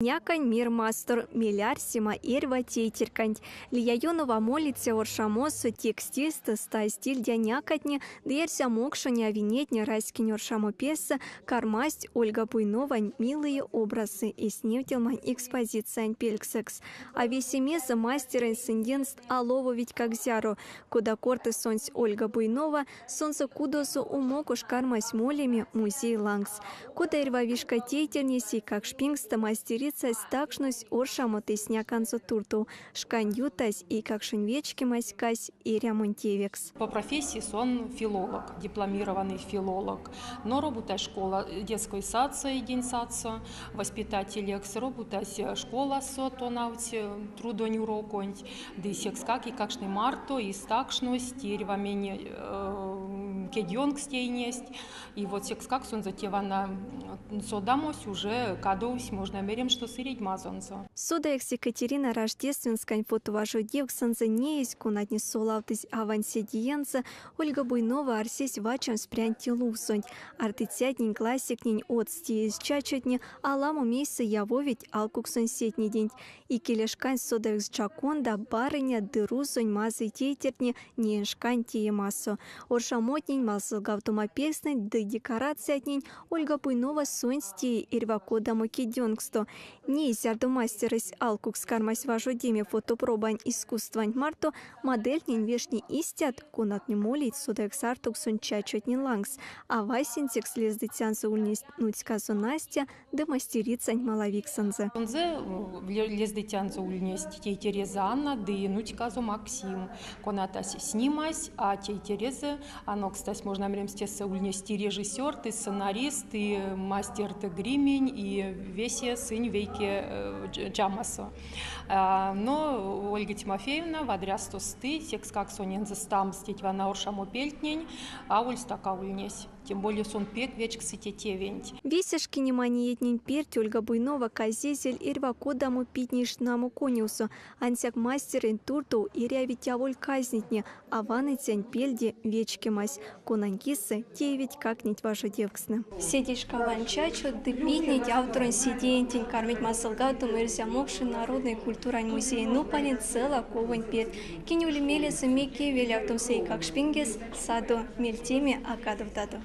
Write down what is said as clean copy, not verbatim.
Някань мир-мастор, мель-арсема эрьва тейтерьканть. Лия ёнов а молиця оршамосо, текстильстэ стазь дильдя някатне ды эрзя-мокшонь авинетне раськень оршамопельсэ кармасть Ольга Буйновань «Милые образы» эсь невтемань экспозициянть пельксэкс. А весемезэ мастерэнть сынденст а лововитькак зяро. Кода корты сонсь Ольга Буйнова, Сонзэ кудосо умок уш кармась молеме музей лангс. Кода эрьва вишка тейтернесь эйкакшпингстэ мастерицась стакшнось оршамо эсь няканзо туртов. Шкань ютазь эйкакшонь вечкемась кассь эрямонь тевекс. По профессии сон филолог, дипломированный филолог. Но роботась школа, детской садсо эйдень садсо, воспитателекс, роботась школасо, тонавтсь трудонь уроконть. Ды секскак эйкакштне марто и стакшность, эрьва мень кедьёнкс тейнесть. И вот секскак сонзэ те вана содамось уже кадовсь, можно меремс, что сыредьмазонзо. Содавикс Екатерина Рождественскань фотоважодевксэнзэ неезь, конатне солавтызь авань седеензэ, Ольга Буйнова арсесь вачомс прянть те лувсонть. Артыцятнень, классиктнень одс теезь чачотне аламо мейсэ явовить алкуксонь сетнеденть. Икеле шкань содавикс Джоконда, барыня ды рузонь мазый тейтертне неень шкань теемасо. Оршамотнень, мазылгавтома пелькстнэнь ды декорациятнень Ольга Буйнова сонсь теи эрьва кодамо кедьёнкссто. Ней, зярдо мастерэсь алкукс кармась важодеме фотопробань искусстванть марто, модельтнень вешни истят, конатне молить содавикс артовксонь чачотнень лангс, а васенцекс лездыцянзо ульнесть нуцьказо Настя ды мастерицанть малавиксэнзэ. Сонзэ лездыцянзо ульнесть тейтерезэ Анна ды нуцьказо Максим, конатась снимась, а тейтерезэ анокстась, можно меремс, тесэ ульнесть и режиссерт, и сценарист, и мастерт гримень, и весе сынь вейке чамасо. Но Ольга Тимофеевна вадрясто сты, секскак сонензэ стамс теть вана оршамопельтнень, аволь стака ульнесь. Тем более сон пек вечксы те тевенть. Весе шкинемань иетнень перть Ольга Буйнова казезель эрьва кодамо питней шнамо конёвсо. Ансяк мастерэнть туртов эрявить аволь казнетне, а ваныцянть пельде вечкемась, конань кисэ теевитькак неть важодевкстнэ. Седейшкавань чачот ды питнейть авторонь седеентень кармить мазылгавтомо эрзя-мокшонь народной культурань музеень нупаленть цела ковонь перть. Кинь ули мелезэ мекев велявтомс эйкакшпингес, Садо, мельтеме а кадовтадо.